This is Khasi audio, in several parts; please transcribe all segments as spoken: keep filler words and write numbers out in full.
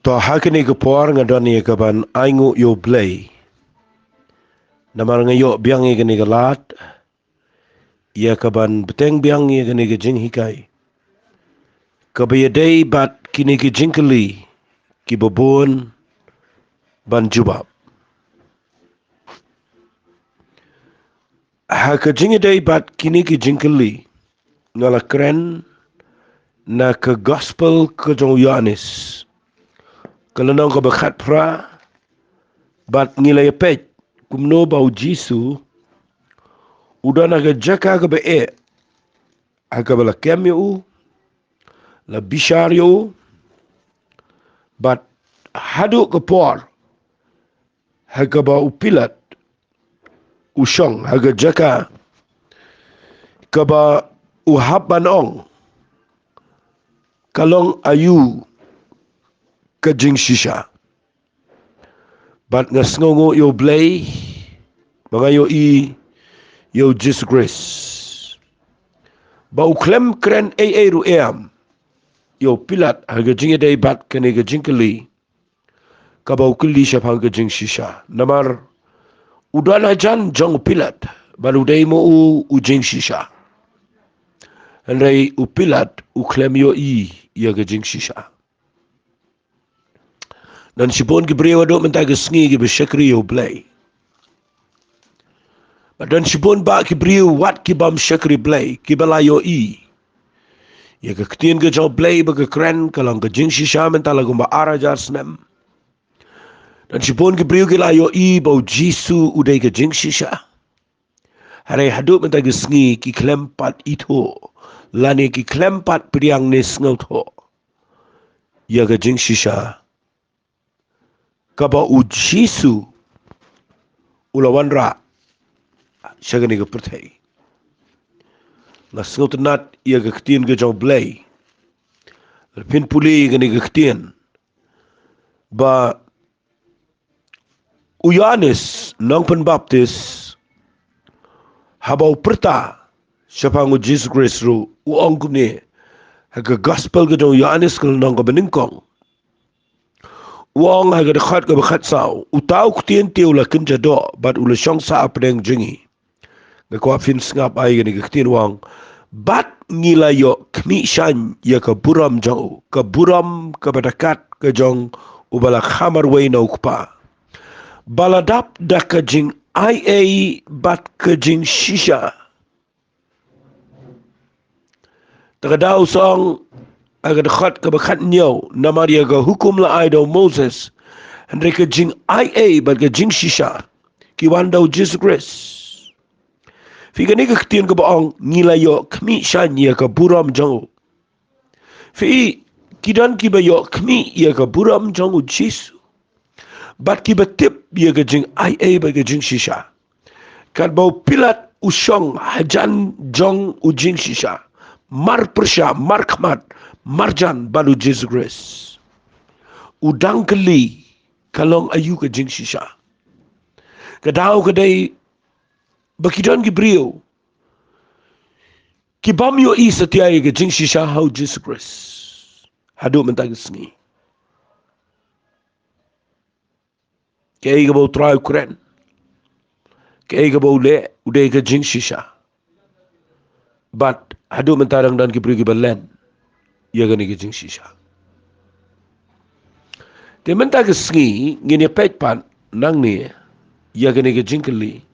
To ha kane ka por nga don ïa ka ban ainguh ïa U Blei. Namar nga ïoh biang ïa kane ka lad, ïa ka ban bteng biang ïa kane ka jinghikai, kaba ïadei bad kine ki jingkylli kiba bun ban jubab. Ha ka jingïadei bad kine ki jingkylli, nga la kren na ka Gospel ka jong u Ïoannis, ka lynnong kaba khatphra, bad ngi la ïa peit kumno ba U Jisu u don ha ka jaka kaba eh, ha kaba la kem ïa u, la bishar ïa u, bad haduh ka por ha kaba u Pilat u shong ha ka jaka kaba u hap ban ong, ka long aïu ka jingshisha. Bad nga sngewnguh ïa U Blei ba nga ïohi ïa U Jisu Khrist ba u khlem kren ei ei ruh em ïa u Pilat ha ka jingïadei bad kane ka jingkylli kaba u kylli shaphang ka jingshisha. Namar u don hajan jong u Pilat bad u dei ma u u jingshisha. Hynrei u Pilat u khlem ïohi ïa ka jingshisha. Don shibun ki briew haduh mynta ka sngi kiba shakri ïa U Blei. Bad don shibun bah ki briew wat ki bym shakri Blei kiba la ïohi ïa ka ktien ka jong U Blei ba ka kren ka long ka jingshisha mynta la kumba ar hajar snem. Don shibun ki briew ki la ïohi ba U Jisu u dei ka jingshisha. Hynrei haduh mynta ka sngi ki khlem pat ithuh lane ki khlem pat pdiang ne sngewthuh ïa ka jingshisha kaba U Jisu u la wanrah sha kane ka pyrthei. Nga sngewtynnat ïa ka ktien ka jong U Blei. Phin pule ïa kane ka ktien ba u Ïoannis Nongpynbaptis, haba u pyrta shaphang U Jisu Khrist ruh, u ong kumne ha ka Gospel ka jong u Ïoannis ka lynnong kaba nyngkong. U ong ha ka dkhot kaba khatsaw, uta u ktien te u la kynja doh bad u la shong sah hapdeng jong ngi. Nga kwah phin sngap ïa kane ka ktien u ong. Bad ngi la ïoh khmih shaiñ ïa ka burom jong u, ka burom kaba da kat ka jong uba la kha marwei na u Kpa, ba la dap da ka jingaiei bad ka jingshisha. Ta ka daw song, ha ka dkhot kaba khathynñiew, namar ïa ka hukum la ai da u Moses, hynrei ka jingaiei bad ka jingshisha ki wan da U Jisu Khrist. Phi, kane ka ktien kaba ong ngi la ïoh khmih shaiñ ïa ka burom jong u. Phi, ki don kiba ïoh khmih ïa ka burom jong U Jisu bad kiba tip ïa ka jingaiei bad ka jingshisha. Katba u Pilat u shong hajan jong u jingshisha, mar pyrshah, mar khmat, marjan bad U Jisu Khrist, u dang kylli, ka long aïu ka jingshisha. Ka daw ka dei ba ki don ki briew ki bym ïohi satia ïa ka jingshisha ha U Jisu Khrist haduh mynta ka sngi. Kaei kaba U Trai u kren, kaei kaba u leh, u dei ka jingshisha. Bad haduh mynta dang don ki briew kiba len ïa kane ka jingshisha. Te mynta ka sngi ngin ïa peit pat nangne ïa kane ka jingkylli.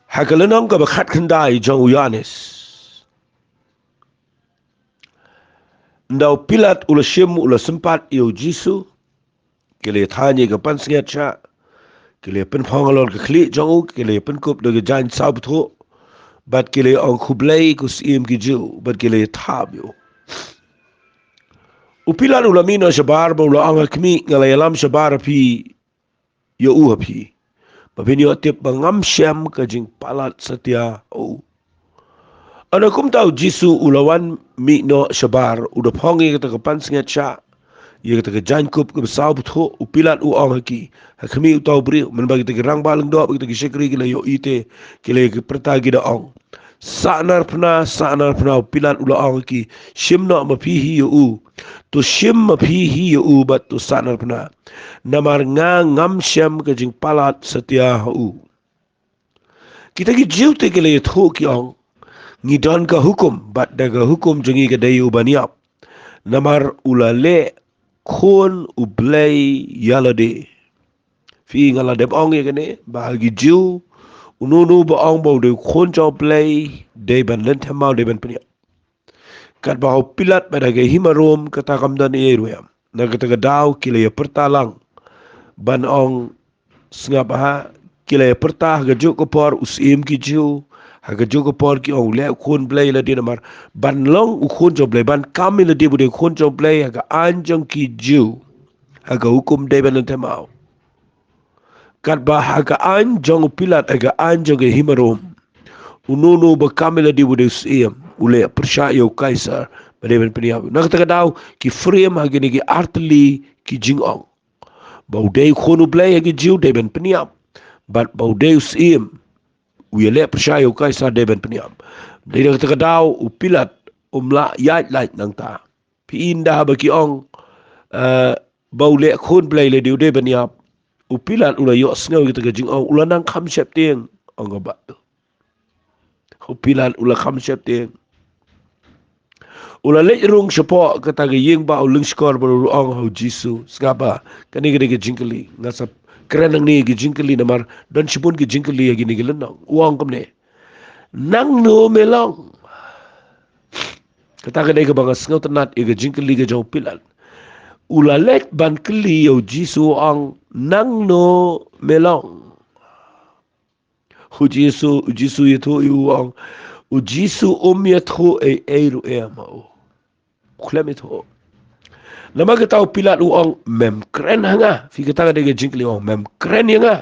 Ha ka lynnong kaba khatkhyndai jong u Ïoannis, ynda u Pilat u la shim, u la sympat ïa U Jisu, ki la ïa thaiñ ïa ka pansngiat shah, ki la ïa pynphong halor ka khlieh jong u, ki la ïa pynkup da ka jaiñ saw bthuh, bad ki la ïa ong, "Khublei ko Syiem ki Jiw," bad ki la ïa thap ïa u. U Pilat u la mih noh shabar bad u la ong, "Ha khmih, nga la ïalam shabar ha phi ïa u ha phi, ba phin ïoh tip ba ngam shem ka jingpalat satia ha u." Hynda kumta U Jisu u la wan mih noh shabar, u da phong ïa kata ka pansngiat shah, ïa kata ka jaiñkup kaba saw bthuh. U Pilat u ong ha ki, "Ha khmih uta u briew." Mynba kita ki rangbah lyngdoh bad kita ki shakri ki la ïohi te, ki la ïa pyrta ki da ong, Sahnarphna, sahnarphna. U Pilat u la ong ha ki, shim noh ma phi hi ïa u. To shim ma phi hi ïa u bad to sahnarphna. Namar nga ngam shem ka jingpalat satia ha u. Kita ki Jiw te ki la ïathuh ki ong, ngi don ka hukum, bad da ka hukum jong ngi ka dei u ban ïap. Namar u la leh khun u Blei ïa lade. Phi, nga la dep ong ïa kane, ba ha ki Jiw, uno uno ba ong ba u dei u khun jong u Blei, dei ban lynthem maw, dei ban pynïap. Katba ha u Pilat bad ha ka hima Rom kata kam don ei ei ruh em. Na kata ka daw ki la ïa pyrta lang ban ong, sngap ha, ki la ïa pyrta ha kajuh ka por u Syiem ki Jiw, ha kajuh ka por ki ong u leh u khun Blei ïa lade, namar ban long u khun jong u Blei, ban kam ïa lade ba u dei u khun jong u Blei, ha ka aiñ jong ki Jiw, ha ka hukum dei ban lynthem maw. Katba ha ka aiñ jong u Pilat, ha ka aiñ jong ka hima Rom, uno uno ba kam ïa lade ba u dei u syiem, u leh pyrshah ïa u Kaisar, ba dei ban pynïap. Na kata ka daw ki frame ha kine ki artylli ki jingong, ba u dei u khun u Blei ha ki Jiw dei ban pynïap, bad ba u dei u syiem, u ïaleh pyrshah ïa u Kaisar, dei ban pynïap. Dei na kata ka daw u Pilat um lah ïaid lait nangta. Phi, ynda haba ki ong, eh, ba u leh khun Blei lade u dei ban ïap, u Pilat u la ïohsngew ïa kata ka jingong, u la nang kham sheptieng, ong ka Baibl. U Pilat u la kham sheptieng. U la leit rung shapoh kata ka ïing ba u lyngskor bad u ong ha u Jisu, sngap ha, kane ka dei ka jingkylli. Nga sa kren nangne ka jingkylli namar don shibun ka jingkylli ha kine ki lynnong. U ong kumne, nangno me long? Kata ka dei kaba nga sngewtynnat ïa ka jingkylli ka jong u Pilat. U la leit ban kylli ïa u Jisu, u ong, nangno me long? U Jisu, u Jisu ïathuh ïa u, u ong, u Jisu um ïathuh ei ei ruh ïa ma u. U khlem ïathuh. Namar kata u Pilat u ong, mem kren ha nga. Phi, kata ka dei ka jingkylli, u ong, mem kren ïa nga?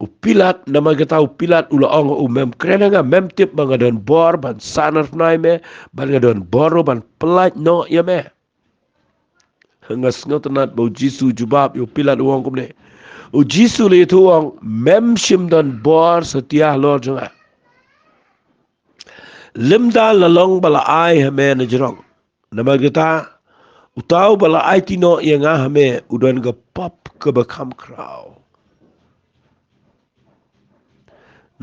U Pilat, namar kata u Pilat u la ong, u mem kren ha nga, mem tip ba nga don bor ban sahnarphna ïa me, bad nga don bor ruh ban pyllait noh ïa me? Nga sngewtynnat ba u Jisu u jubab ïa u Pilat, u ong kumne. U Jisu u la ïathuh, u ong, mem shym don bor satia halor jong nga. Lymda la long ba la ai ha me na jrong. Namar kata, uta uba la aiti noh ïa nga ha me u don ka pop kaba kham khraw.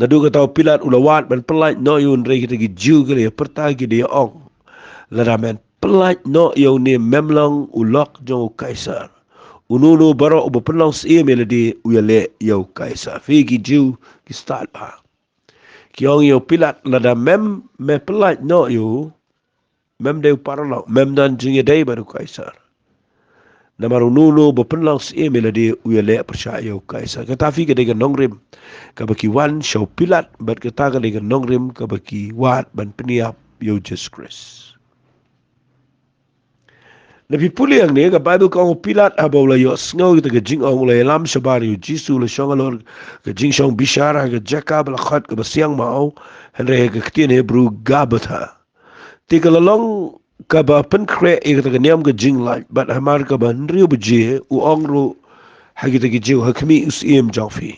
Naduh kata u Pilat u la wad ban pyllait noh ïa u, hynrei kita ki Jiw ki la ïa pyrta, ki da ïa ong, lada men pyllait noh ïa une, mem long u lok jong u Kaisar. Uno uno baroh uba pynlong syiem ïa lade u ïaleh ïa u Kaisar. Phi, ki Jiw ki stad bha. Ki ong ïa u Pilat, lada mem, me pyllait noh ïa u, mem dei u paralok, mem don jingïadei bad u Kaisar. Namar uno uno ba pynlong syiem ïa lade u ïaleh pyrshah ïa u Kaisar. Kata, phi, ka dei ka nongrim kaba ki wan sha u Pilat, bad kata ka dei ka nongrim kaba ki wad ban pynïap ïa u Jisu Khrist. Na, phi pule hangne, ka Baibl ka ong u Pilat haba u la ïohsngew ïa kata ka jingong, u la ïalam shabar ïa u Jisu, u la shong halor ka jingshong bishar ha ka jaka ba la khot kaba siang maw, hynrei ha ka ktien Hebru Gabbatha. Te ka la long kaba pynkhreh ïa kata ka niam ka jinglait, bad hamar kaba hynriew baje u ong ruh ha kita ki Jiw, ha khmih u syiem jong phi.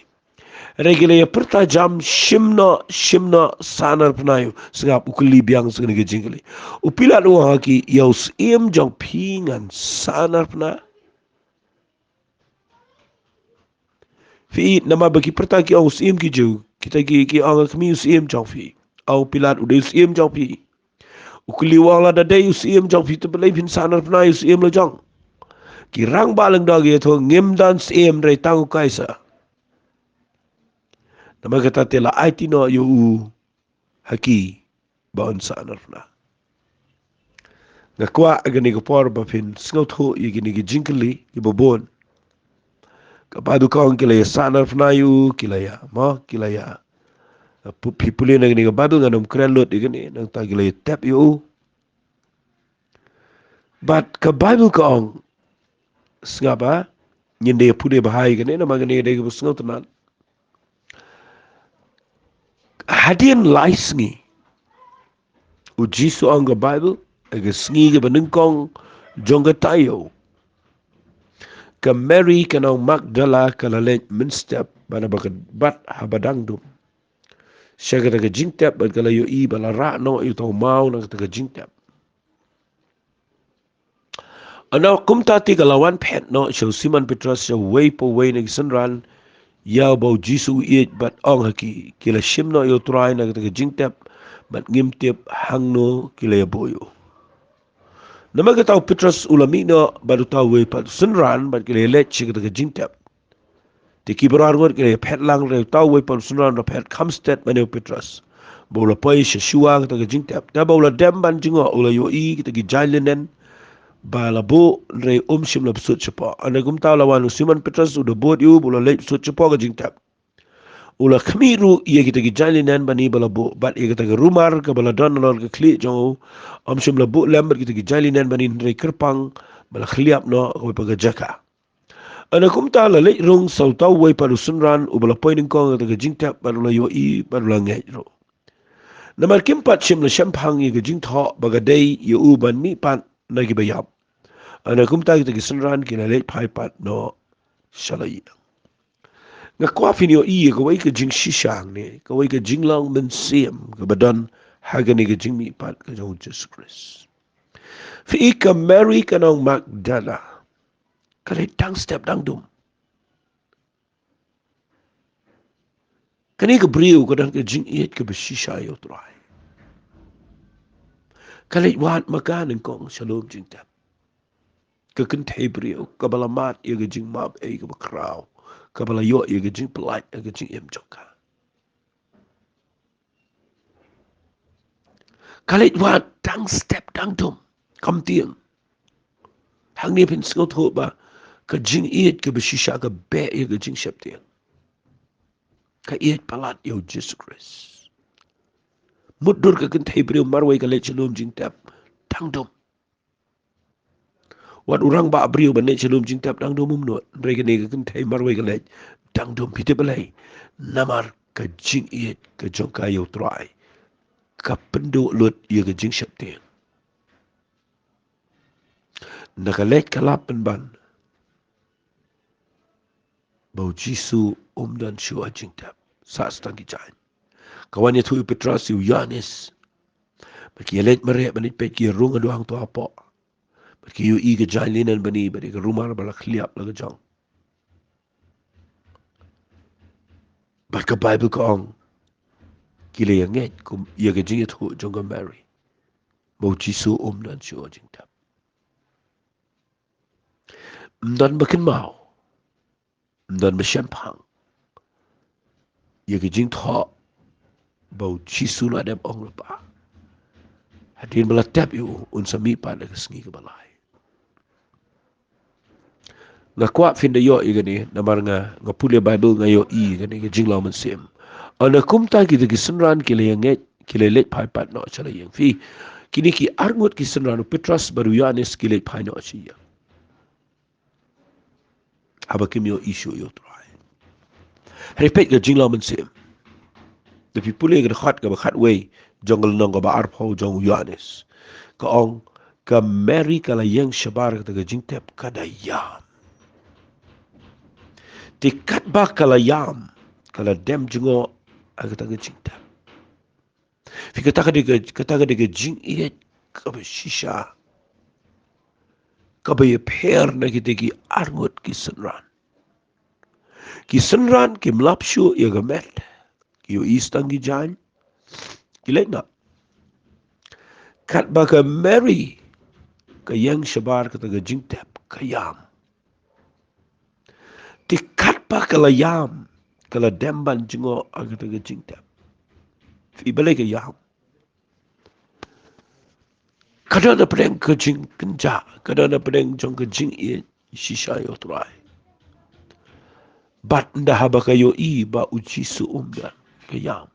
Hynrei ki la ïa pyrta jam, shim noh, shim noh, sahnarphna ïa u. Sngap, u kylli biang sa kane ka jingkylli. U Pilat u ong ha ki, ïa u syiem jong phi ngan sahnarphna? Phi, namar ba ki pyrta ki ong u syiem ki Jiw, kita ki, ki ong ha khmih u syiem jong phi. Ong u Pilat u dei u syiem jong phi. U kylli u ong, lada dei u syiem jong phi, te balei phin sahnarphna ïa u syiem la jong? Ki rangbah lyngdoh ki ïathuh, ngim don syiem, hynrei tang u Kaisar. Namar kata te la aiti noh ïa u ha ki ba un sahnarphna. Nga kwah ha kane ka por ba phin sngewthuh ïa kine ki jingkylli kiba bun. Ka Baibl ka ong ki la ïa sahnarphna ïa u, ki la ïa, mo, ki la ïa. Pu-, phi pule na kane ka Baibl, ngan ym kren lut ïa kane, nangta ki la ïa tep ïa u. Bad ka Baibl ka ong, sngap ha, ngin da ïa pule bha ïa kane, namar kane ka dei kaba sngewtynnat. Hadien lai sngi, u Jisu, ong ka Baibl, ha ka sngi kaba nyngkong jong ka taïew, ka Mary ka nong Magdala ka la leit mynstep, ban ïa bat haba dang dum. sha kata ka jingtep, bad ka la ïohi ba la rah noh ïa uta u maw na kata ka jingtep. Hynda kumta te ka la wan phet noh sha u Simon Petros, sha uwei pa uwei na ki synran, ïa uba u Jisu u ïeit, bad ong ha ki, ki la shim noh ïa u Trai na kata ka jingtep, bad ngim tip hangno ki la ïabuh ïa u. Namar kata u Petros u la mih noh bad uta uwei pat u synran, bad ki la leit sha kata ka jingtep. Te ki baroh arngut ki la phet lang, hynrei uta uwei pat u synran u la phet kham stet mane u Petros. Ba u la poi sha shuwa kata ka jingtep. Te ba u la dem ban jngoh, u la ïohi kita ki jaiñ linen ba la buh, hynrei um shym la bsut shapoh. Hynda kumta u la wan u Simon Petros u da bud ïa u ba u la leit bsut shapoh ka jingtep. U la khmih ruh ïa kita ki jaiñ linen bani ba la buh, bad ïa kata ka rumar kaba la don halor ka khlieh jong u, um shym la buh lem bad kita ki jaiñ linen bani, hynrei kyrpang ba la khliap noh kawei pat ka jaka. Hynda kumta la leit rung sa uta uwei pat u synran uba la poi nyngkong ha kata ka jingtep, bad u la ïohi bad u la ngeit ruh. Namar kim pat shym la shemphang ïa ka jingthoh ba ka dei ïa u ban mihpat na kiba ïap. Hynda kumta kita ki synran ki la leit phai pat noh sha la ïing. Nga kwah phin ïohi ïa kawei ka jingshisha hangne, kawei ka jinglong mynsiem kaba don ha kane ka jingmihpat ka jong u Jisu Khrist. Phi i ka Mary ka nong Magdala, ka leit dang step dang dum. Kane ka briew ka don ka jingïeit kaba shisha ïa u Trai. Ka leit wad ma ka nyngkong sha lum jingtep. Ka kynthei briew kaba la mad ïa ka jingmap ei kaba khraw, kaba la ïoh ïa ka jingpyllait ha ka jingim jong ka. Ka leit wad dang step dang dum, kam tieng. Hangne phin sngewthuh ba ka jingïeit kaba shisha ka beh ïa ka jingsheptieng. Ka ïeit palat ïa u Jisu Khrist. Mutdur ka kynthei briew marwei ka leit sha lum jingtep dang dum. Wat u rangbah briew ban leit sha lum jingtep dang dum um nud, hynrei kane ka kynthei marwei ka leit dang dum. Phi tip balei? Namar ka jingïeit ka jong ka ïa u Trai ka pynduh lut ïa ka jingsheptieng. Hynda ka leit ka lap pynban ba u Jisu um don shuh ha jingtep, sah tang ki jaiñ. Ka wan ïathuh ïa u Petros, ïa u Ïoannis. Bad ki ïaleit mareh, bad ki peit, ki ïarung haduh hangto hapoh. Bad ki ïohi ka jaiñ linen bani, bad ka rumar ba la khliap la ka jong. Bad ka Baibl ka ong, ki la ïa ngeit kum ïa ka jingïathuh jong ka Mary ba u Jisu um don shuh ha jingtep. Ym don ba kynmaw, ym don ba shemphang ïa ka jingthoh ba u Jisu la dep ong lypa, hadien ba la tep ïa u, un sa mihpat ha ka sngi kaba lai. Nga kwah phin da ïoh ïa kane, namar nga, nga pule Baibl, nga ïohi ïa kane ka jinglong mynsiem. Hynda kumta kita ki synran ki la ïa ngeit, ki la leit phai pat noh sha la ïing. Phi, kine ki arngut ki synran, u Petros bad u Ïoannis, ki leit phai noh sha ïing. Haba kim ïohi shuh ïa u Trai. Hynrei peit ka jinglong mynsiem. Lada phi pule ka dkhot kaba khatwei jong ka lynnong kaba arphew jong u Ïoannis, ka ong, ka Mary ka la ïeng shabar kata ka jingtep, ka da ïam. Te katba ka la ïam, ka la dem jngoh ha kata ka jingtep. Phi, kata ka dei ka, kata ka dei ka jingïeit kaba shisha, kaba ïapher na kita ki arngut ki synran. Ki synran kim lap shuh ïa ka met, ki ïohi tang ki jaiñ, ki leit noh. Katba ka Mary ka ïeng shabar kata ka jingtep, ka ïam. Te katba ka la ïam, ka la dem ban jngoh ha kata ka jingtep. Phi, balei ka ïam? Ka don hapdeng ka jingkynjah, ka don hapdeng jong ka jingïeit shisha ïa u Trai. Bad ynda haba ka ïohi ba u Jisu um don, ka ïam.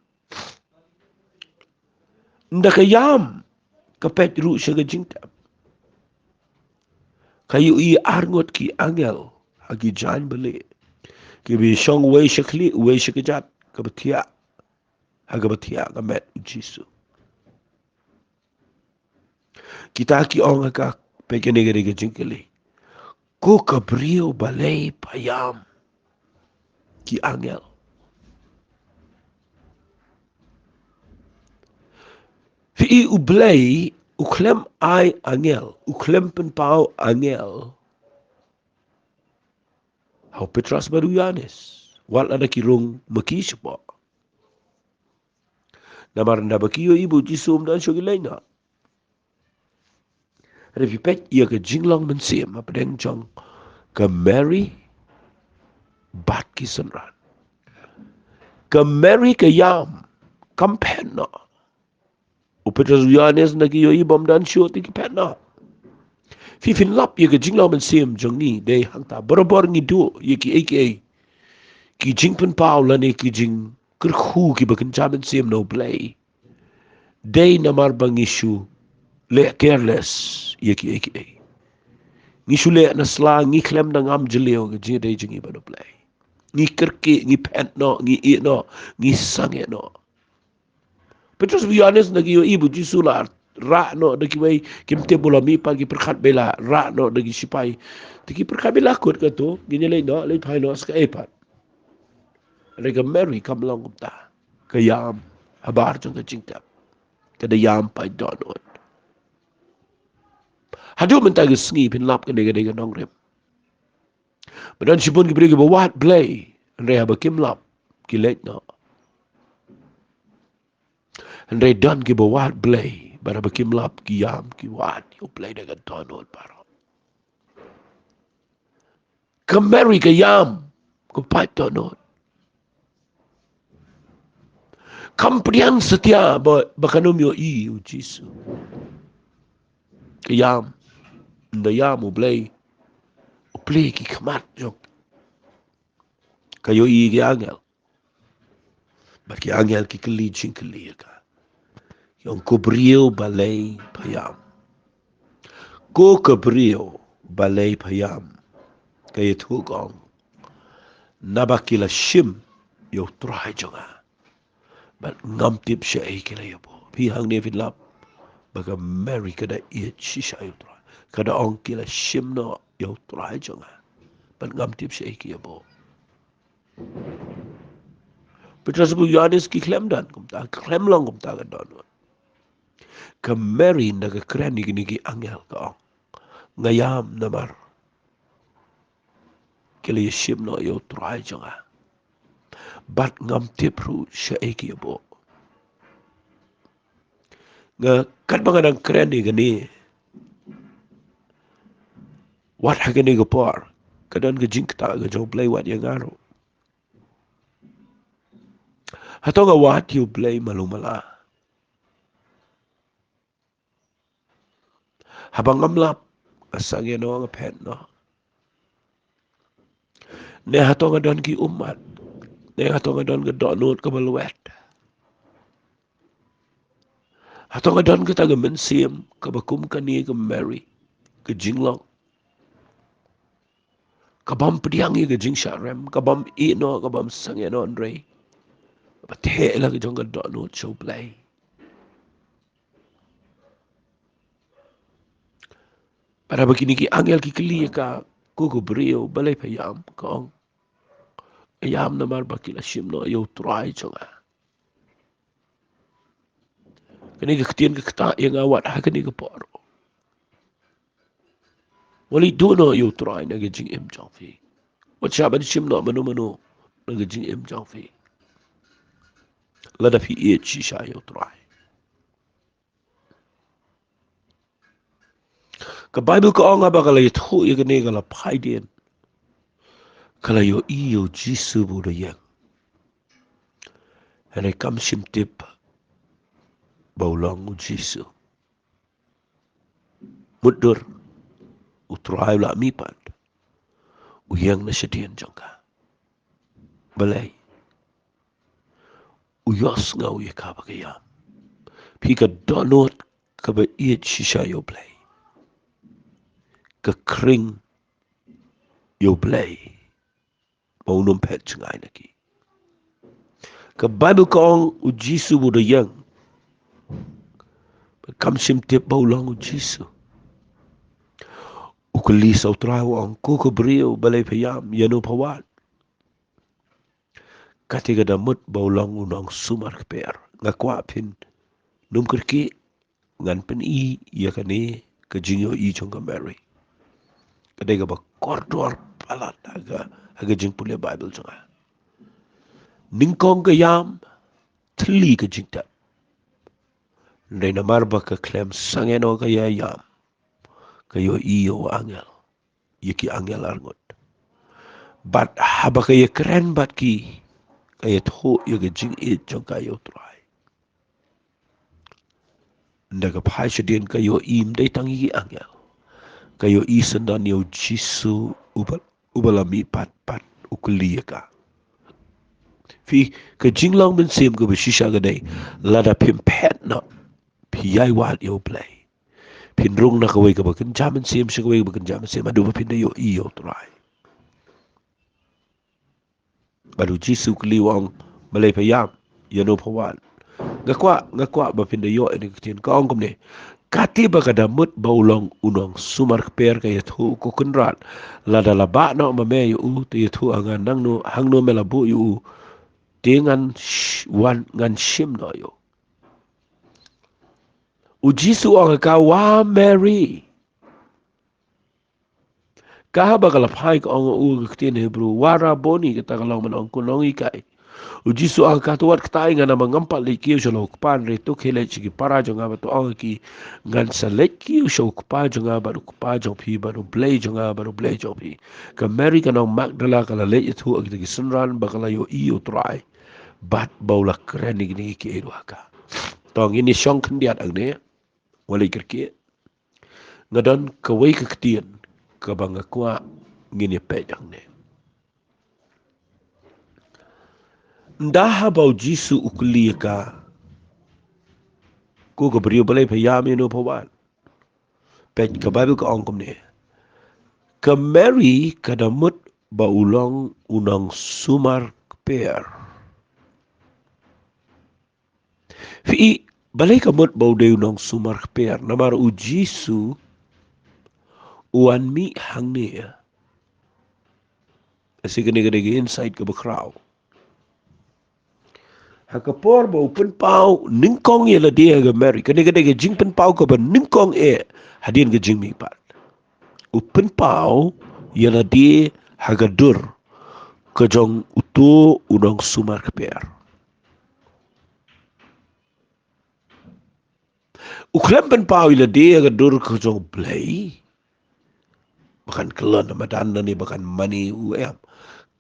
Ynda ka ïam, ka peit ruh sha ka jingtep. Ka ïohi arngut ki angel ha ki jaiñ balieh, kiba shong uwei sha khlieh, uwei sha kjat, kaba thiah ha kaba thiah ka met u Jisu. Kita ki ong ha ka, peit kane ka dei ka jingkylli. Ko ka briew balei pha ïam ki angel? Phi i, U Blei u khlem ai angel, u khlem pynpaw angel ha u Petros bad u Ïoannis, wat lada ki rung ma ki shapoh. Namar naba ki ïohi ba u Jisu um don shuh, ki leit noh. Hynrei phi peit ïa ka jinglong mynsiem hapdeng jong ka Mary bad ki synran. Ka Mary ka ïam, kam phet noh. U Petros, u Ïoannis, naba ki ïohi ba um don shuh te ki phet noh. Phi, phin lap ïa ka jinglong mynsiem jong ngi, dei hangta barabor ngi duh ïa kiei kiei ki jingpynpaw lane ki jingkyrkhu kiba kynja mynsiem na U Blei. Dei namar ba ngi shu leh careless ïa kiei kiei. Ngi shu leh na sla, ngi khlem da ngam jylliew ka jingïadei jong ngi bad U Blei. Ngi kyrkieh, ngi phet noh, ngi ïeh noh, ngi sangeh noh. Petros bad u Ïoannis naba ki ïohi ba u Jisu la rah noh da kiwei, kim tip ba u la mihpat, ki pyrkhat ba la rah noh da ki shipai. Te ki pyrkhat ba la kut, kato ngin ïa leit noh, leit phai noh sa kaei pat. Hynrei ka Mary kam long kumta. Ka ïam habar jong ka jingtep. Ka da ïam pat dohnud. Haduh mynta ka sngi phin lap kane ka dei ka nongrim. Ba don shibun ki briew kiba wad Blei, hynrei haba kim lap, ki leit noh. Hynrei don kiba wad Blei bad haba kim lap, ki ïam, ki wad ïa U Blei da ka dohnud baroh. Ka Mary ka ïam, ka pait dohnud. Kam pdiang satia ba, ba kan ym ïohi u Jisu. Ka ïam, ynda ïam U Blei, U Blei ki khmat jong ka, ïohi ki angel. Bad ki angel ki kylli jingkylli ïa ka. Ki ong, ko briew, balei pha ïam? Ko ka briew, balei pha ïam? Ka ïathuh, ka ong, naba ki la shim ïa U Trai jong nga. Bad ngam tip shaei ki la ïabuh. Phi, hangne phin lap ba ka Mary ka da ïeit shisha ïa U Trai. Ka da ong, ki la shim noh ïa U Trai jong nga. Bad ngam tip shaei ki ïabuh. Petros bad u Ïoannis ki khlem don kumta, khlem long kumta ka dohnud. Ka Mary ynda ka kren ïa kine ki angel, ka ong, nga ïam namar ki la ïashim noh ïa U Trai jong nga. Bad ngam tip ruh shaei ki ïabuh. Nga, katba nga dang kren ïa kane, wat ha kane ka por, ka don ka jingktah ka jong U Blei wat ïa nga ruh. Hato nga wad ïa U Blei malu mala? Haba ngam lap, nga sangeh noh, nga phet noh? Ne hato nga don ki ummat? Ne hato nga don ka dohnud kaba lwet? Hato nga don kata ka mynsiem kaba kum kane ka Mary, ka jinglong kabym pdiang ïa ka jingshah rem, kabym ïeh noh, kabym sangeh noh, hynrei kaba theh la ka jong ka dohnud sha U Blei? Bad haba kine ki angel ki kylli ïa ka, ko ka briew, balei pha ïam, ka ong, nga ïam namar ba ki la shim noh ïa U Trai jong nga. Kane ka ktien ka ktah ïa nga wat ha kane ka por. Wat leit duh noh ïa U Trai na ka jingim jong phi. Wat shah ban shim noh mano mano na ka jingim jong phi, lada phi ïeit shisha ïa U Trai. Ka Baibl ka ong, haba ka la ïathuh ïa kane, ka la phai dien, ka la ïohi ïa U Jisu ba u da ïeng. Hynrei kam shym tip ba u long U Jisu. Mutdur, U Trai u la mihpat, u ïeng na shadien jong ka. Balei? U ïohsngew ïa ka ba ka ïam. Phi, ka dohnud kaba ïeit shisha ïa U Blei, ka khring ïa U Blei ba un ym phet jngai na ki. Ka Baibl ka ong, U Jisu ba u da ïeng, bad kam shym tip ba u long U Jisu. U kylli sa U Trai, u ong, ko ka briew, balei pha ïam, ïano pha wad? Kata ka da mut ba u long u nongsumar kper. Nga kwah phin ym kyrkieh, Ngan pyni ïa kane ka jingïohi jong ka Mary. Ka dei kaba kordor palat ha ka, ha ka jingpule Bible jong nga. Nyngkong ka ïam, thylli ka jingtep. Hynrei namar ba ka khlem sangeh noh ka ïa ïam, ka ïohi ïa u angel, ïa ki angel arngut. Bad haba ka ïakren bad ki, ka ïathuh ïa ka jingïeit jong ka ïa u Trai. Ynda ka phai shadien ka ïohi ym dei tang ïa ki angel. Ka ïohi syndon ïa u Jisu uba, uba la mihpat bad u kylli ïa ka. Phi, ka jinglong mynsiem kaba shisha ka dei, lada phim phet noh, phi ïai wad ïa u Blei. Phin rung na kawei kaba kynja mynsiem sha kawei kaba kynja mynsiem, haduh ba phin da ïohi ïa u Trai. Bad u Jisu u kylli u ong, balei pha ïam, ïano pha wad? Nga kwah, nga kwah ba phin da ïoh ïa kane ka ktien. Ka ong kumne, katba ka da mut ba u long u nongsumar kper ka ïathuh, ko Kynrad, lada la bah noh ma me ïa u, te ïathuh ha nga nangno, hangno me la buh ïa u, te ngan sh-, wan ngan shim noh ïa u. U Jisu u ong ha ka, wa Mary. Ka haba ka la phai ka ong ha u ha ka ktien Hebru, wa Rabboni, kata ka long ban ong ko nonghikai. U Jisu u ong ha ka, to wat ktai, nga namar ngam pat leit kiew sha la u Kpa, hynrei to khie leit sha ki para jong nga bad to ong ha ki, ngan sa leit kiew sha u Kpa jong nga bad u Kpa jong phi, bad u Blei jong nga bad u Blei jong phi. Ka Mary ka nong Magdala ka la leit ïathuh ha kita ki synran ba ka la ïohi ïa u Trai, bad ba u la kren ïa kine kiei kiei ruh ha ka. To ngin ïa shong khyndiat hangne. Wat leit kyrkieh. Nga don kawei ka ktien kaba nga kwah ngin ïa peit hangne. Ynda haba u Jisu u kylli ïa ka, ko ka briew, balei pha ïam, ïano pha wad? Peit, ka Baibl ka ong kumne, ka Mary ka da mut ba u long u nongsumar kper. Phi i, balei ka mut ba u dei u nongsumar kper? Namar u Jisu u wan mih hangne. Asi kane ka dei ka insight kaba khraw. Ha ka por ba u pynpaw nyngkong ïa lade ha ka Mary, kane ka dei ka jingpynpaw kaba nyngkong eh hadien ka jingmihpat. U pynpaw ïa lade ha ka dur ka jong uto u nongsumar kper. U khlem pynpaw ïa lade ha ka dur ka jong u Blei ba kan kyllon ha madan lane ba kan mane u, em.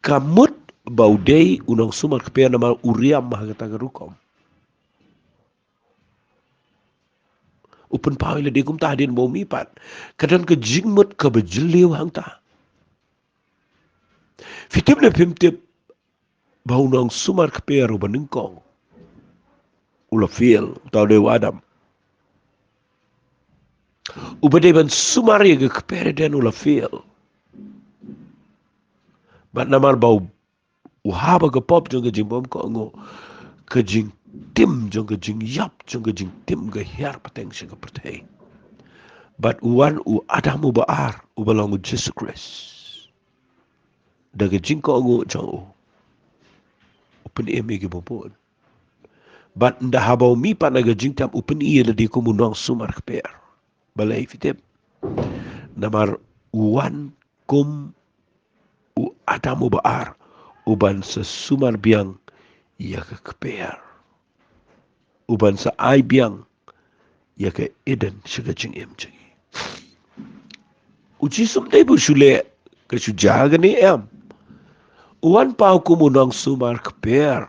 Ka mut ba u dei u nongsumar kper namar u riam ha kata ka rukom. U pynpaw ïa lade kumta hadien ba u mihpat. Ka don ka jingmut kaba jylliew hangta. Phi tip ne phim tip ba u nongsumar kper uba nyngkong u la fail, uta u dei u Adam. Uba dei ban sumar ïa ka kper Eden u la fail. Bad namar ba u, u hap ha ka pop jong ka jingbymkohnguh, ka jingtim jong ka jingïap jong ka jingtim ka hiar pateng sha ka pyrthei. Bad u wan u Adam uba ar, uba long u Jisu Khrist. Da ka jingkohnguh jong u, u pynim ïa kiba bun. Bad ynda haba u mihpat na ka jingtep, u pyni ïa lade kum u nongsumar kper. Balei phi tip? Namar u wan kum u Adam uba ar, u ban sa sumar biang ïa ka kper. U ban sa ai biang ïa ka Eden sha ka jingim jong ngi. U Jisu ym dei ba u shu leh ka shu jia kane, em. U wan paw kum u nongsumar kper.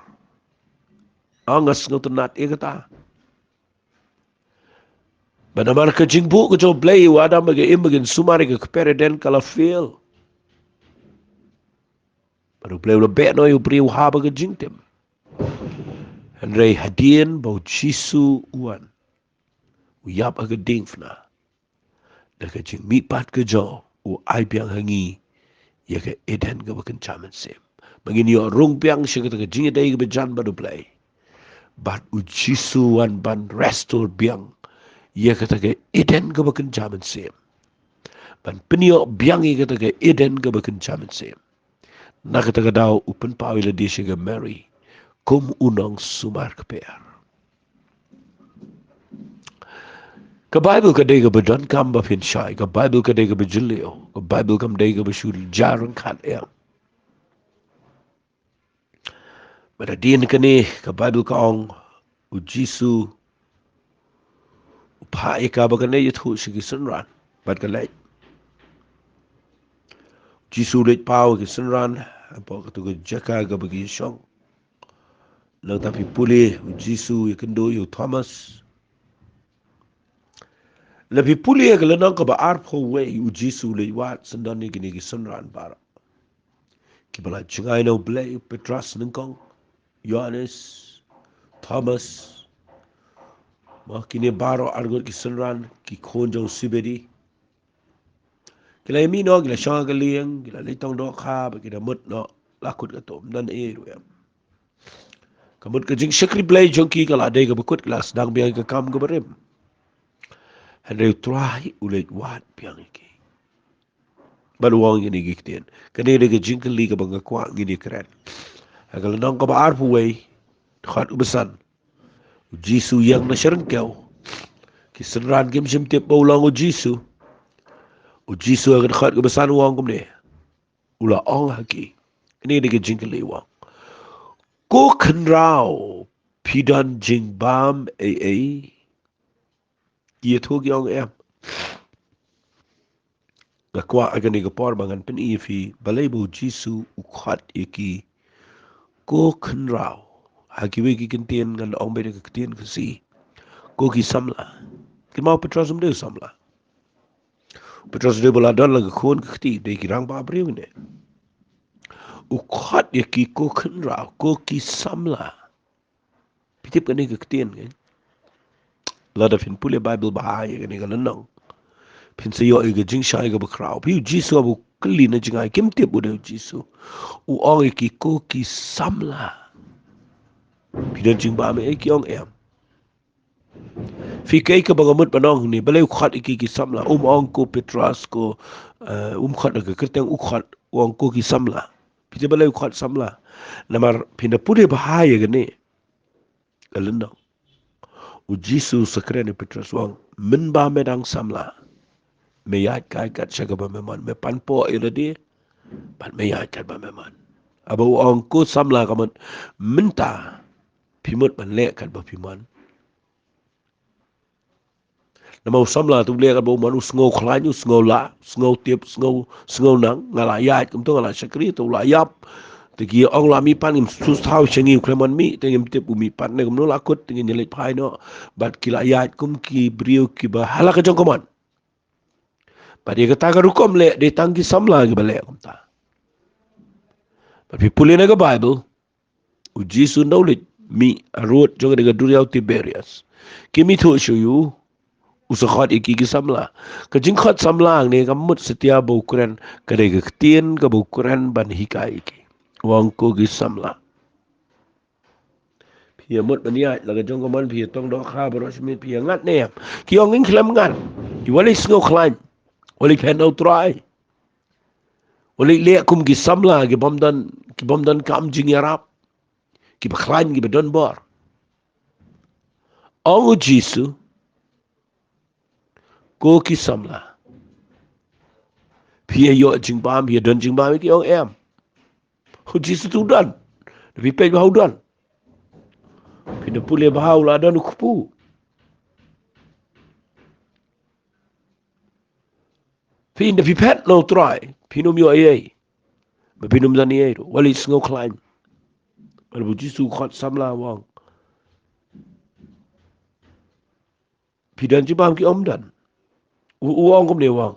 Nga sngewtynnat ïa kata. Bad namar ka jingbuh ka jong u Blei, u Adam bad ka Im ba kin sumar ïa ka kper Eden ka la fail. Bad u Blei u la beh noh ïa u briew haba ka jingtim. Hynrei hadien ba u Jisu u wan, u ïap ha ka diengphna, da ka jingmihpat ka jong u, u ai biang ha ngi ïa ka Eden kaba kynja mynsiem, ba ngin ïoh rung biang sha kata ka jingïadei kaba jan bad u Blei. Bad u Jisu u wan ban restore biang ïa kata ka Eden kaba kynja mynsiem, ban pynïoh biang ïa kata ka Eden kaba kynja mynsiem. Na kata ka daw u pynpaw ïa lade sha ka Mary kum u nongsumar kper. Ka Baibl ka dei kaba donkam ba pynshai, ka Baibl ka dei kaba jylliew, ka Baibl kam dei kaba shu jia ryngkat ïa. Bad hadien kane ka Baibl ka ong, u Jisu u phah ïa ka ba kane ïathuh sha ki synran bad ka leit. U Jisu u leit paw ïa ki synran hapoh katu ka jaka kaba ki shong. Nangta phi pule, u Jisu u ïakynduh ïa u Thomas. Lada phi pule ïa ka lynnong kaba arphew wei, u Jisu u leit wad syndon ïa kine ki synran baroh. Kiba la jngai na u Blei, u Petros nyngkong, Ïoannis, Thomas. Mo, kine baroh arngut ki synran, ki khun jong u Sebedi. Ki la ïa mih noh, ki la shong ha ka lieng, ki la leit tong dohkha, bad ki da mut noh, la kut katto, ym don ei ruh em. Ka mut ka jingshakri Blei jong ki ka la dei kaba kut, ki la sdang biang ïa ka kam kaba rim. Hynrei u Trai u leit wad biang ïa ki. Bad u ong ïa kine ki ktien. Kane dei ka jingkylli kaba nga kwah ngin ïa kren. Ha ka lynnong kaba arphew wei, dkhot kaba san. U Jisu u ïeng na sha ryngkew. Ki synran kim shym tip ba u long u Jisu. U Jisu ha ka dkhot kaba san u ong kumne. U la ong ha ki. Kane dei ka jingkylli u ong. Ko khynraw, phi don jingbam ei ei? Ki ïathuh ki ong em. Nga kwah ha kane ka por ba ngan pyni ïa phi balei ba u Jisu u khot ïa ki ko khynraw. Ha kiwei ki ktien ngan ong beit da ka ktien Khasi, ko ki samla. Kynmaw u Petros um dei u samla. U Petros dei ba la don la ka khun ka kti, dei ki rangbah briew ne. U khot ïa ki ko khynraw, ko ki samla. Phi tip kane ka ktien, kan? Lada phin pule Baibl bha ïa kane ka lynnong, phin sa ïoh ïa ka jingshai kaba khraw. Phi, u Jisu haba u kylli na jngai, kim tip u dei u Jisu. U ong ïa ki ko ki samla. Phi don jingbam ei ei? Ki ong em. Phi, kaei kaba nga mut ban ong hangne, balei u khot ïa ki ki samla? Um ong ko Petros, ko, eh, um khot da ka kyrteng, u khot, u ong ko ki samla. Phi tip balei u khot samla? Namar phin da pule bha ïa kane ka lynnong, u Jisu u sa kren ïa u Petros u ong, mynba me dang samla, me ïaid kai kat sha kaba me mon, me panpoh ïa lade, bad me ïaid kat ba me mon. Haba u ong ko samla ka mut, mynta phi mut ban leh kat ba phi mon. Namar u samla te u leh kat ba u mon, u sngew khlaiñ, u sngew lah, u sngew tip, u sngew, u sngew nang, nga la ïaid kumto, nga la shakri, te u la ïap. Te ki ong la mihpat, ngim sngewthuh sha ngi u khlem mih, te ngim tip u mihpat ne kumno, la kut, te ngin ïaleit phai noh. Bad ki la ïaid kum ki briew kiba ha la ka jong ka mon. Bad ïa kata ka rukom leh, dei tang ki samla kiba leh kumta. Bad phi pule na ka Baibl, u Jisu ynda u leit mih harud jong kane ka duriaw Tiberias, kim ithuh shuh ïa u, u sa khot ïa ki ki samla. Ka jingkhot samla hangne kam mut satia ba u kren, ka dei ka ktien kaba u kren ban hikai ïa ki. U ong ko ki samla. Phi ïa mut ban ïaid la ka jong ka mon, phi ïa tong dohkha baroh shi miet, phi ïa ngat ne em? Ki ong ngim khlem ngat. Ki, wat leit sngew khlaiñ. Wat leit phet na u Trai. Wat leit leh kum ki samla, ki bym don, ki bym don kam jingïarap, kiba khlaiñ, kiba don bor. Ong u Jisu, ko ki samla, phi ïa ïoh jingbam, phi ïa don jingbam? Ki ong em. U Jisu te u don. Phi peit bha u don. Phin da pule bha, u la don u kpu. Phi, ynda phi phet na u Trai, phin ym ïoh ei ei. Bad phin ym don ei ei ruh. Wat leit sngew khlaiñ. Bad u Jisu u khot samla u ong, phi don jingbam? Ki ong ym don. U, u ong kumne, u ong,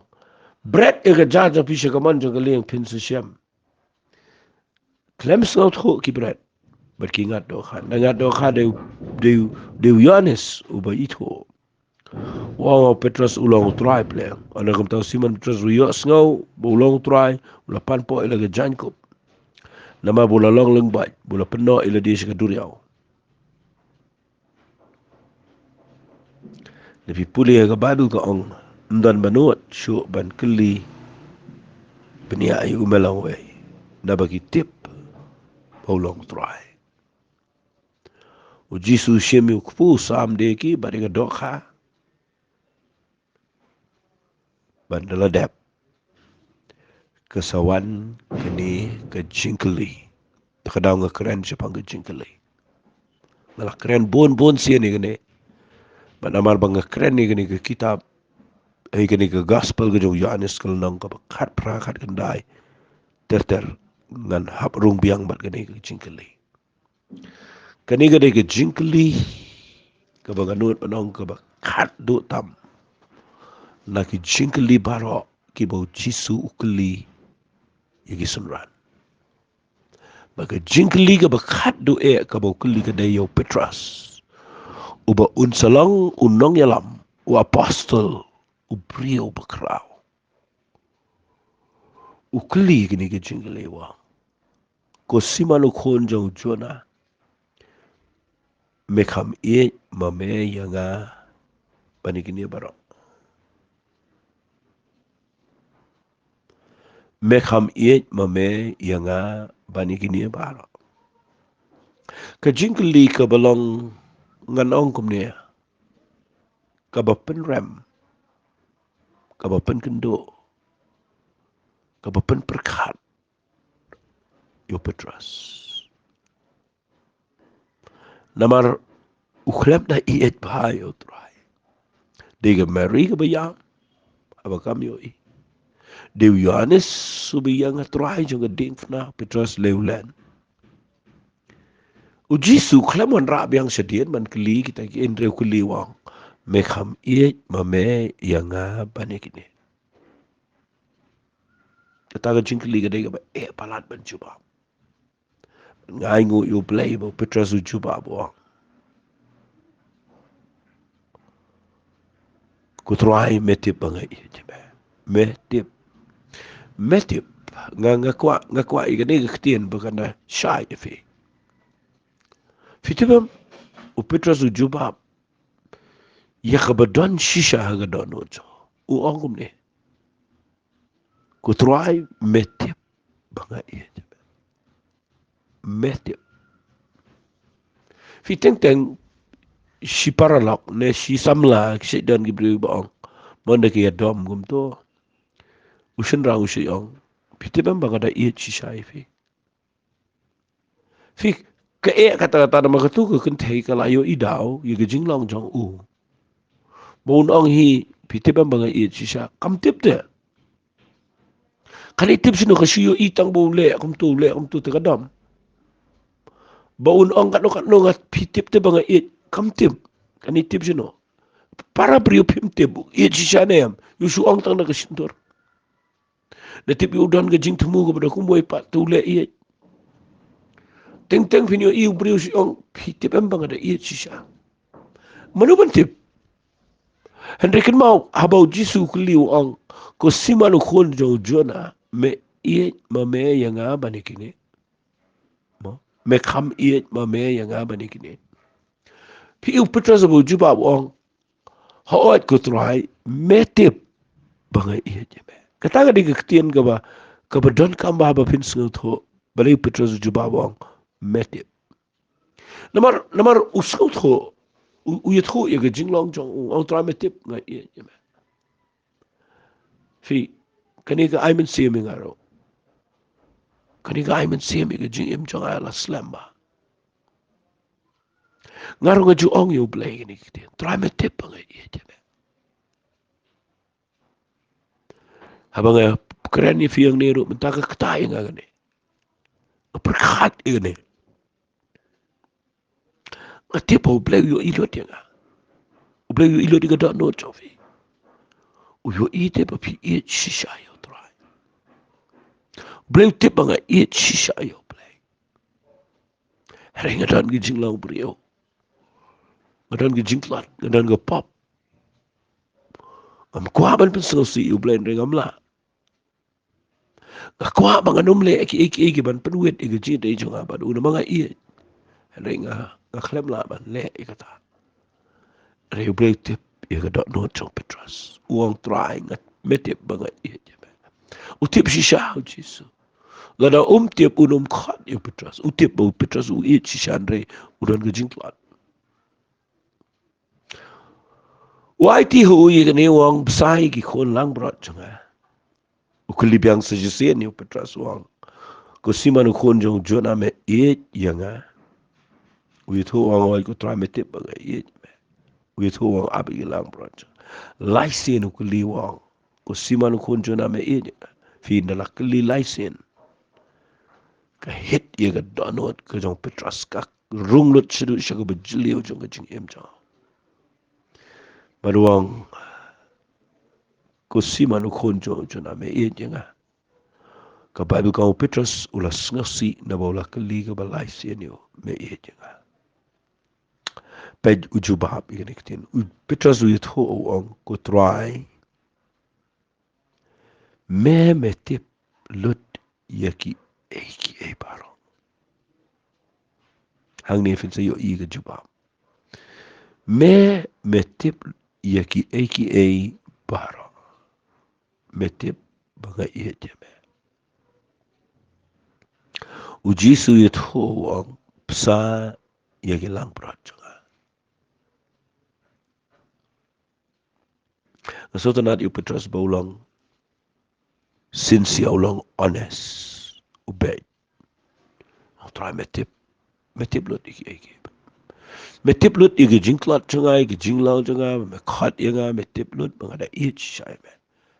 bret ïa ka jar jong phi sha ka mon jong ka lieng, phin sa shem. Khlem sngewthuh ki bret bad ki ngat dohkha. Nda ngat dohkha dei, dei, dei u Ïoannis uba ithuh. U ong ha u Petros u long u Trai pyrshah. Ynda kumta u Simon Petros u ïohsngew ba u long u Trai, u la panpoh ïa la ka jaiñkup. Namar ba u la long lyngbaid, ba u la pynnoh ïa lade sha ka duriaw. Lada phi pule ïa ka Baibl ka ong, ym don ba nud shuh ban kylli bniah ïa u me lawei, naba ki tip ba u long u Trai. U Jisu u shim ïa u kpu, u sam de ki bad ïa ka dohkha. ban da la dep, ka sa wan kane ka jingkylli. Te ka daw nga kren shaphang ka jingkylli. Nga la kren bun bun sien ïa kane. Bad namar ba nga kren ïa kane ka kitab, ïa kane ka gospel ka jong u Ïoannis ka lynnong kaba khatphra, khatkhyndai ter ter, ngan hap rung biang bad kane ka jingkylli. Kane ka dei ka jingkylli kaba nga nud ban ong kaba khatduh tam na ki jingkylli baroh kiba u Jisu u kylli ïa ki synran. Bad ka jingkylli kaba khatduh eh kaba u kylli ka dei ïa u Petros, uba un sa long u nongïalam, u apostol, u briew bakhraw. U kylli kane ka jingkylli, u ong, "Ko Simon u khun jong u Jona, me kham ïeit ma me ïa nga ban ïa kine baroh? Me kham ïeit ma me ïa nga ban ïa kine baroh?" Ka jingkylli kaba long, ngan ong kumne, kaba pynrem, kaba pynkynduh, kaba pynpyrkhat ïa u Petros. Namar u khlem da ïeit bha ïa u Trai. Dei ka Mari kaba ïam haba kam ïohi. Dei u Ïoannis uba ïeng ha Trai jong ka diengphna, Petros leh u len. U Jisu u khlem wanrah biang shadien ban kylli kita ki, hynrei u kylli, u ong, "Me kham ïeit ma me ïa nga ban ïa kine?" Kata ka jingkylli ka dei kaba eh palat ban jubab. Nga ainguh ïa u Blei ba u Petros u jubab, u ong, "Ko Trai, me tip ba nga ïeit ïa me. Me tip. Me tip." Nga, nga kwah, nga kwah ïa kane ka ktien ba kan da shai ïa phi. Phi tip em, u Petros u jubab ïa kaba don shisha ha ka dohnud jong u, u ong kumne, "Ko Trai, me tip ba nga ïeit ïa me. Me tip." Phi teng teng, shi paralok ne shi samla ki shait don ki briew ba ong, mo, da ki ïadom kumto, u shynrang u shait ong, "Phi tip em ba nga da ïeit shisha ïa phi?" Phi, ka eh kata kata namar katu ka kynthei ka la ïohi daw ïa ka jinglong jong u. Ba un ong hi, "Phi tip em ba nga ïeit shisha?" Kam tip te. Kane tip shano, ka shu ïohi tang ba u leh kumto, u leh kumto te ka dom. Ba un ong katno katno, nga, "Phi tip te ba nga ïeit." Kam tip. Kane tip shano. Para briew phim tip, ïeit shisha ne em. Ïoh shu ong tang na ka shyntur. Da tip ïa u don ka jingthmu kaba da kumwei pat te u leh ïeit. Teng teng phin ïohi u briew shu ong, "Phi tip em ba nga da ïeit shisha?" Mano ban tip? Hynrei kynmaw, haba u Jisu u kylli, u ong, "Ko Simon u khun jong u Jona, me ïeit ma me ïa nga ban ïa kine? Mo, me kham ïeit ma me ïa nga ban ïa kine?" Phi ïohi u Petros haba u jubab, u ong, "Hooid ko Trai, me tip ba nga ïeit ïa me." Kata ka dei ka ktien kaba, kaba donkam bha ba phin sngewthuh. Balei u Petros u jubab, u ong, "Me tip." Namar, namar u sngewthuh, u, u ïathuh ïa ka jinglong jong u, u ong, "Trai, me tip nga ïeit ïa me." Phi, kane ka ai mynsiem ïa nga ruh. Kane ka ai mynsiem ïa ka jingim jong nga la slem bha. Nga ruh nga ju ong ïa u Blei kine ki ktien, "Trai, me tip ba nga ïeit ïa me." Haba nga kren ïa phi hangne ruh, mynta ka kta ïa nga kane. Nga pyrkhat ïa kane. Nga tip ba u Blei u ïohi lut ïa nga. U Blei u ïohi lut ïa ka dohnud jong phi. U ïohi te ba phi ïeit shisha ïa u Trai. U Blei u tip ba nga ïeit shisha ïa u Blei. Hynrei nga don ki jinglong briew. Nga don ki jingtlot, nga don ka pop. Ngam kwah ban pynsngewsih ïa u Blei, hynrei ngam lah. Nga kwah ba ngan ym leh kiei kiei ki ban pynwit ïa ka jingïeit jong nga bad u namar nga ïeit. Hynrei nga, nga khlem lah ban leh ïa kata. Hynrei u Blei u tip ïa ka dohnud jong u Petros. U ong, "Trai, nga, me tip ba nga ïeit ïa me." U tip shisha u Jisu. Lada um tip un ym khot ïa u Petros. U tip ba u Petros u ïeit shisha, hynrei u don ka jingtlot. U aiti ha u ïa kane, u ong, bsa ïa ki khun langbrot jong nga. U kylli biang sa shisien ïa u Petros, u ong, ko Simon u khun jong u Jona, me ïeit ïa nga? U ïathuh, u ong, oi ko Trai, me tip ba nga ïeit ïa me. U ïathuh, u ong, ap ïa ki langbrot jong nga. Lai sien u kylli, u ong, ko Simon u khun Jona, me ïeit ïa nga? Phi, ynda la kylli lai sien, ka hit ïa ka dohnud ka jong u Petros, ka rung lut shaduh sha kaba jylliew jong ka jingim jong u. Bad u ong, ko Simon u khun jong u Jona, me ïeit ïa nga? Ka Baibl ka ong u Petros u la sngewsih naba u la kylli kaba lai sien ïa u, me ïeit ïa nga? Peit u jubab ïa kane ka ktien. U Petros u ïathuh, u ong, ko Trai, me, me tip lut ïa kiei kiei baroh. Hangne phin sa ïohi ïa ka jubab. Me, me tip ïa kiei kiei baroh. Me tip ba nga ïeit ïa me. U Jisu u ïathuh, u ong, bsa ïa ki langbrot jong nga. Nga sngewtynnat ïa u Petros ba u long sincere, u long honest, u beit. U ong, Trai, me tip, me tip lut ïa kiei kiei. Me tip lut ïa ki jingtlot jong nga, ïa ki jinglong jong nga, me khot ïa nga, me tip lut ba nga da ïeit shisha ïa me.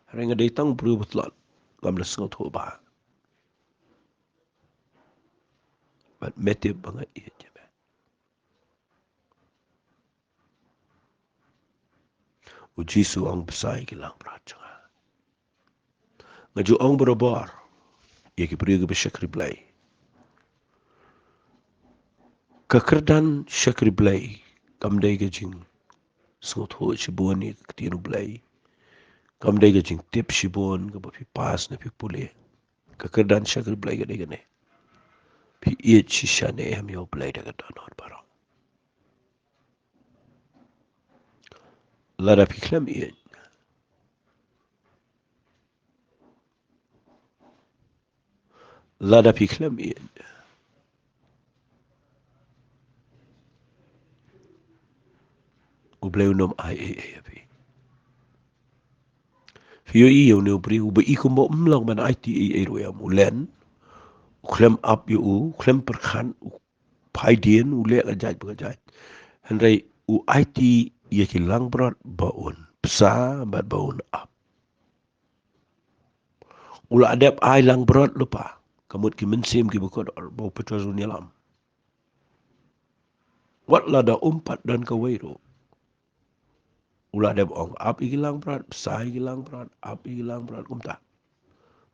Hynrei nga dei tang briew ba tlot, ngam da sngewthuh bha. Bad me tip ba nga ïeit ïa me. U Jisu u ong, bsa ïa ki langbrot jong nga. Nga ju ong barabor ïa ki briew kiba shakri Blei, ka kyrdan shakri Blei kam dei ka jingsngewthuh shibun ïa ka ktien u Blei. Kam dei ka jingtip shibun kaba phi pass ne phi pule. Ka kyrdan shakri Blei ka dei kane: phi ïeit shisha ne em ïa u Blei da ka dohnud baroh? Lada phi khlem ïeit, lada phi khlem ïeit, u Blei un ym ai ei ei ïa phi. Phi ïohi ïa une u briew uba i kumba um long ban aiti ei ei ruh ïa u, u len, u khlem ap ïa u, u khlem pyrkhat, u phai dien, u leh ka jait ba ka jait. Hynrei u aiti ïa ki langbrot ba un bsa bad ba un ap. U la dep ai langbrot lypa, ka mut ki mynsiem kiba kordor ba u Petros un ïalam. Wat lada um pat don kawei ruh, u la dep ong, ap ïa ki langbrot, bsa ïa ki langbrot, ap ïa ki langbrot, kumta.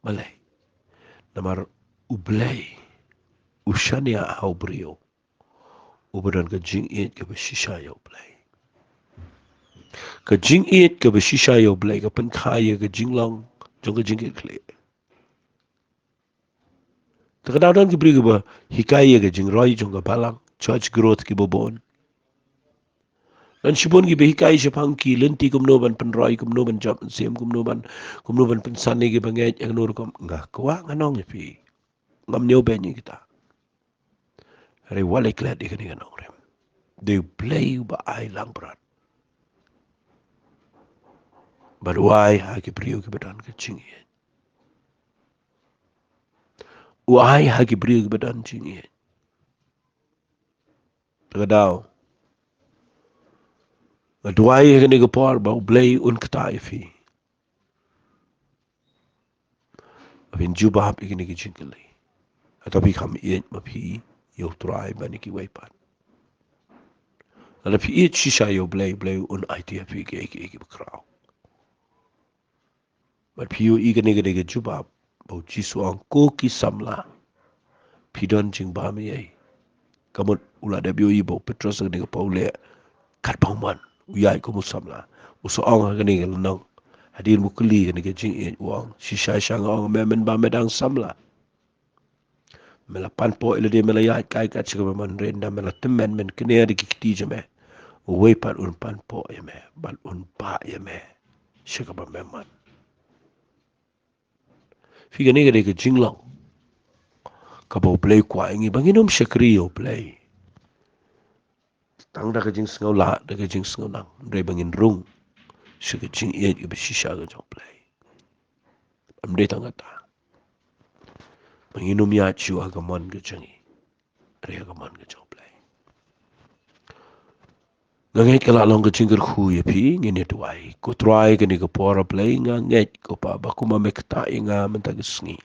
Balei? Namar u Blei u shaniah ha u briew uba don ka jingïeit kaba shisha ïa u Blei. Ka jingïeit kaba shisha ïa u Blei ka pynkha ïa ka jinglong jong ka jingkitkhlieh. Te ka daw don ki briew kiba hikai ïa ka jingroi jong ka balang, church growth kiba bun. Don shibun kiba hikai shaphang ki lynti kumno ban pynroi, kumno ban jop mynsiem, kumno ban, kumno ban pynsan ïa kiba ngeit, ïa kano rukom. Nga kwah ngan ong ïa phi, ngam ñiewbeiñ ïa kita. Hynrei wat leh klet ïa kane ka nongrim. Dei u Blei uba ai langbrot. Bad u ai ha ki briew kiba don ka jingïeit. U ai ha ki briew kiba don jingïeit. Te ka daw, nga duwai ha kane ka por ba u Blei un ktah ïa phi. Ba phin jubab ïa kine ki jingkylli. Hato phi kham ïeit ma phi ïa u Trai bad ïa kiwei pat? Lada phi ïeit shisha ïa u Blei, u Blei un aiti ha phi kiei kiei kiba khraw. Bad phi ïohi kane ka dei ka jubab ba u Jisu u ong, ko ki samla, phi don jingbam ïa ei? Ka mut u la dep ïohi ba u Petros kane ka por u leh katba u mon, u ïaid kum u samla. U sa ong ha kane ka lynnong, hadien ba u kylli kane ka jingïeit, u ong, shisha shisha nga ong ha me, mynba me dang samla, me la panpoh ïa lade, me la ïaid kai kat sha kaba me mon, hynrei ynda me la tymmen, men kner da ki kti jong me, uwei pat un panpoh ïa me bad un bah ïa me sha kaba me mon. Phi, kane ka dei ka jinglong kaba u Blei u kwah ïa ngi, ba ngin ym shakri ïa u Blei tang da ka jingsngewlah, da ka jingsngewnang, hynrei ba ngin rung sha ka jingïeit kaba shisha ka jong U Blei. Ym dei tang kata, ba ngin ym ïaid shuh ha ka mon ka jong ngi, hynrei ha ka mon ka jong U Blei. Nga ngeit ka la long ka jingkyrkhu ïa phi, ngin ïa duwai. Ko Trai, kane ka por, A Blei, nga ngeit ko Pa ba kumba me ktah ïa nga mynta ka sngi,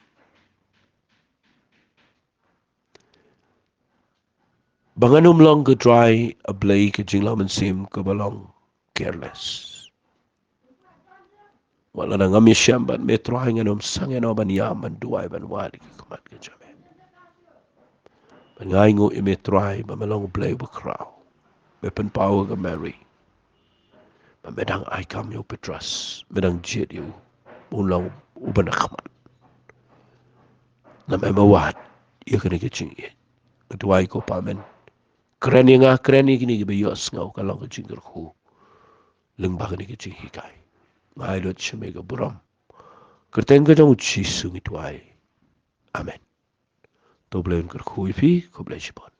ba ngan ym long, ko Trai, A Blei, ka jinglong mynsiem kaba long careless. Wat lada ngam ïashem bad me Trai, ngan ym sangeh noh ban ïam, ban duwai, ban wad ïa ka khmat ka jong me. Bad nga ainguh ïa me Trai ba me long U Blei uba khraw. Me pynpaw ïa ka Mary, ba me dang ai kam ïa u Petros, me dang jied ïa u ba un long uba na khmat. Namar me wad ïa kane ka jingïeit. Nga duwai ko Pa, men kren ïa nga, kren ïa kine kiba ïohsngew, ka long ka jingkyrkhu lyngba kane ka jinghikai. Nga ai lut sha me ka burom. Kyrteng ka jong U Jisu ngi duwai. Amen. To U Blei un kyrkhu ïa phi, khublei shibun.